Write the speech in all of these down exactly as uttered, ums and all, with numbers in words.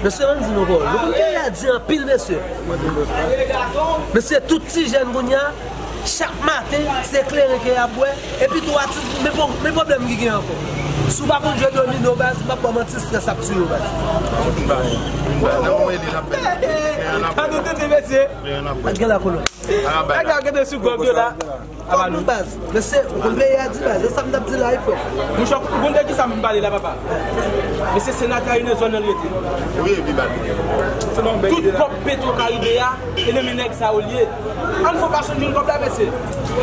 Mesye, ann di nou pawòl. Nou konn peyi a di anpil, mesye. Mesye, tout ti jèn kounye a, chak maten, se kleren ke y ap bwè. Epi tou, atis, men pwo-, men pwoblèm ki gen ankò. Si w pa konn jwe domino, baz, m p ap ba w manti, strès ap tiye w, baz. Gade tete, mesye. Gade la kolòn. Nèg la rete sou gòg yo la. Fòk nou baz. Mesye, ou konn peyi a di baz. Se sa m t ap di la, wi, frè. Mouche, ou konn de kisa m pale la, papa? Mesye, senatè a, e nan zòn nan li rete. Wi, epi baz. Tout kòb Petro Caribe a, e nan men nèg sa yo li ye. Ann fè fason n jwenn kòb la, mesye.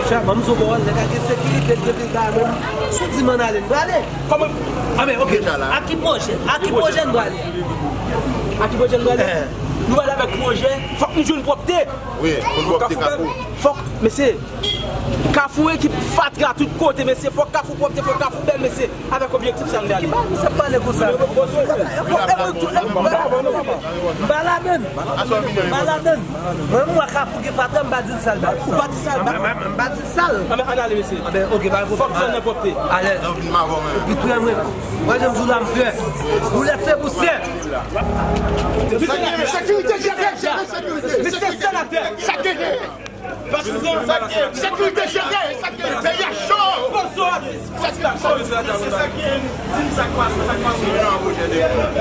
Chè, ban m di w pawòl, nèg la gen sekirite, l gen vil ba menm. Si w di m ann ale, n prale. Kòman? A, men, oke. A ki pwojè? A ki pwojè n prale? A ki pwojè n prale? Nou prale avèk pwojè, fòk nou jwenn pwòpte. Wi, pou n pwòpte Kafou. Fòk, mesye, Kafou ekip fatra tout kote, mesye. Fòk Kafou pwòpte, fòk Kafou bèl, mesye. Avèk objektif sa m te ale. Ki bagay misye ap pale konsa? M pa ladann. M pa ladann. Mwen, m wè Kafou gen fatra, m pa di l sal, baz. Ou pa di sal, baz. M pa di sal. Ann ale, mesye. Anben, oke, pa gen pwoblèm. Fòk zòn nan pwòpte. Alèz. Epi prè mwen. Mwen, jan m di w la, m prè. Boulèt se pou sè. Sekirite, jere, jere sekirite. Mesye senatè. Sa k genyen? Sekirite jere, sa k genyen? Peyi a cho.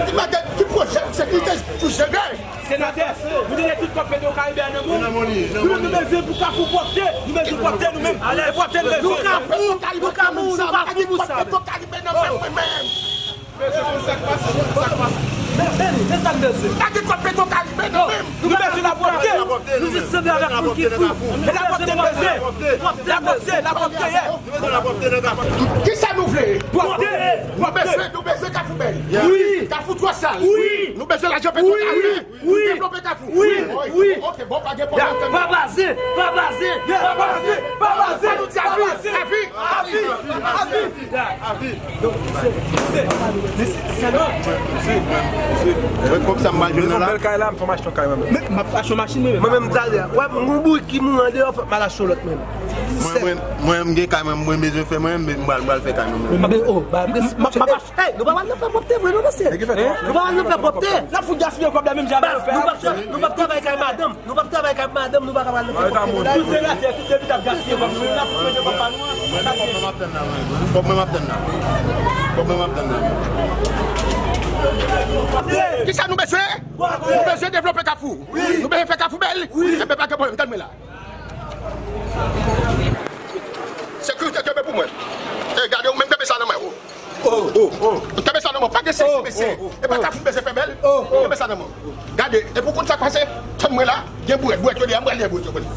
Ki bagay, ki pwojè sekirite pou jere? Senatè, nou te gen tout kòb Petro Caribe a nan men w. Nou menm nou bezwen pou Kafou pwòpte. Nou bezwen pwòpte nou menm. E pwòpte n bezwen. Nou Kafou, nou Kafou, nou pa vin pou sa. Petro Caribe nan men mwen menm. Mesye, konn sa k pase, konn sa k pase. Men, men, men sa n bezwen. Pa gen kòb Petro Caribe nan men m. Nou bezwen lapwòpte. Nou jis sanble avèk moun ki fou. Men lapwòpte n bezwen. Lapwòpte, lapwòpte, ye. Kisa nou vle? Pwòpte. Nou bezwen, nou bezwen Kafou bèl. Wi. Kafou twò sal. Wi. Nou bezwen lajan Petro Caribe. Wi. Devlope Kafou. Wi, wi. Ok, bon, pa gen pwoblèm. Pa baze, pa baze, pa baze, pa baze. Sa nou di avi, avi, avi, avi. Avi. Donk, se, se, se, se, se, se. Mwen, kòb sa m pa jwenn nan la. Bèl kay la, m fè m achte yon kay mwen menm. Men, m ap achte yon machin, mwen menm. Mwen menm, m t ale a. Wè, m gon bourik ki mouri andeyò, fòk m al achte yon lòt menm. Mwen, mwen, mwen, m gen kay mwen, mwen bezwen fè mwen, m, m pral, m pral fè kay mwen, mwen. Mwen, oh, ba, m, m, m, Hey, nou pa pral nan fè pwòpte vre non, mesye. Nou pa pral nan fè pwòpte. N ap fout gaspiye kòb la menm jan nou fè. Nou p ap tra-, nou p ap travay kay madanm. Nou p ap travay kay madanm, nou pa ka pral nan fè pwòpte. Tout senatè, tout depite ap gaspiye kòb nou, n ap fout manje kòb pa nou an. Kòb mwen m ap tann la, mwen. Kòb mwen m ap tann la. Kòb mwen m ap tann la. Kisa nou bezwen? Nou bezwen devlope Kafou. Nou bezwen fè Kafou bèl. Enben pa gen pwoblèm, tann mwen la. Sekirite, kenbe pou mwen. E, gade, ou menm kenbe sa nan men w. Oh, oh, oh. Kenbe sa nan men w. Pa gen sesi, mesye. E pa Kafou bezwen fè bèl. Kenbe sa nan men w. Gade, epi w konn sa k pase? Tann mwen la. Gen bwèt, bwèt yo deyò, m pral lè bwèt yo pou li.